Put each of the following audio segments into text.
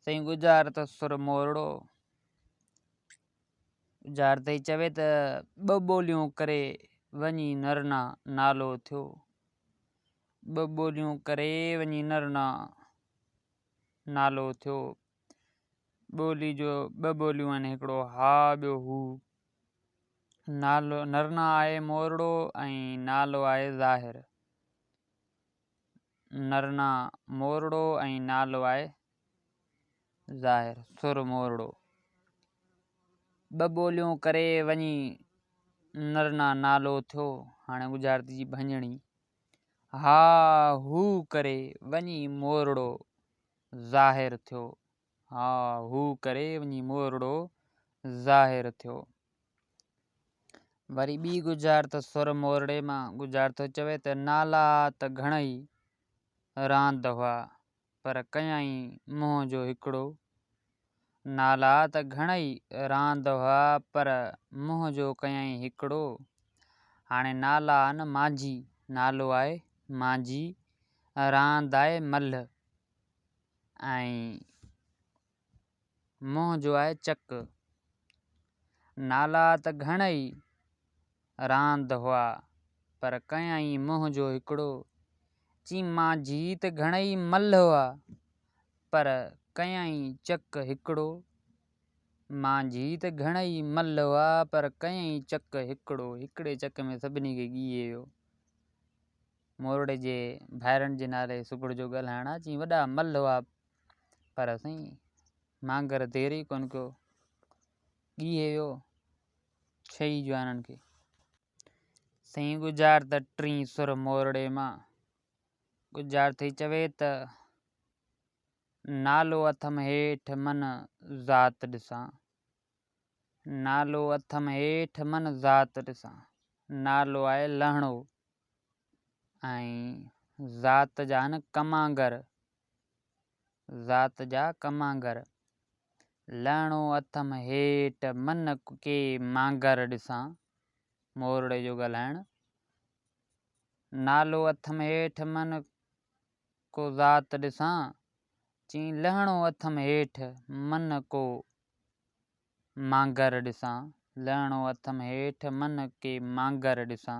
سائين ڳجهارت سر مورڙو. ڳجهارت ٿي چوي ته ٻه ٻوليون ڪري وڃي نرنا نالو ٿيو. ٻه ٻوليون ڪري وڃي نرنا نالو ٿيو. ٻولي جو ٻه ٻوليون آهن هڪڙو ها ٻيو هو. نالو نرنا آهي مورڙو ۽ نالو آهي ظاهر. نرنا مورڙو ۽ نالو آهي ظاهر سر مورڙو. ٻه ٻوليون ڪري وڃي نرنا نالو ٿيو. هاڻي ڳجهارت جي ڀڃڻي. ها هو ڪري وڃي مورڙو ظاهر ٿيو. ها هو ڪري وڃي مورڙو ظاهر ٿيو. وري ٻي ڳجهارت سر مورڙي مان ڳجهارت ٿو چوي ته نالا ته گهڻئي راند هئا پر ڪيائين منهن جو هڪڙو. نالا ته گهڻئي راند هئا پر منهن جو ڪيائين هڪڙو. هاڻي نالا آهن مانجهي، نالو آهي مانجهي، راند آهي ملهه ۽ منهن جو آهي چڪ. نالا ته گهڻئي راند هئا پر ڪيائين منهن جو هڪڙو. چي مانجهي ته گهڻئي ملهه هئا پر ڪيائين چڪ هڪڙو. مانجهي ته گهڻئي ملهه هئا پر ڪيائين چڪ هڪڙو. هڪڙي چڪ ۾ سڀني کي ڳيهي ويو. مورڙي جي ڀائرن جي نالي سگهڙ جو ڳالهائڻ آ. چي وڏا ملهه هئا پر سائين مانگر دير ئي ڪونه ڪيو، ڳيهي ويو ڇهي جوانن کي. سائين ڳجهار ته ٽين سر مورڙي مان ڳجهار ٿي چوي ته نالو اٿم هيٺ من ذات ڏسان. نالو اٿم هيٺ من ذات ڏسان. نالو آهي لهڻو ۽ ذات جا آهن ڪمانگر. ذات جا ڪمانگر. لهڻو اٿم هيٺ من ڪي مانگر ڏسان. مورڙي جو ڳالهائڻ. نالو اٿم هيٺ من ڪو ذات ڏسان. چئين لهڻو اٿم هيٺ من ڪو مانگر ڏسان. لهڻو اٿم هيٺ من ڪي مانگر ڏسان.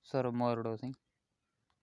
سر مورڙو سائين.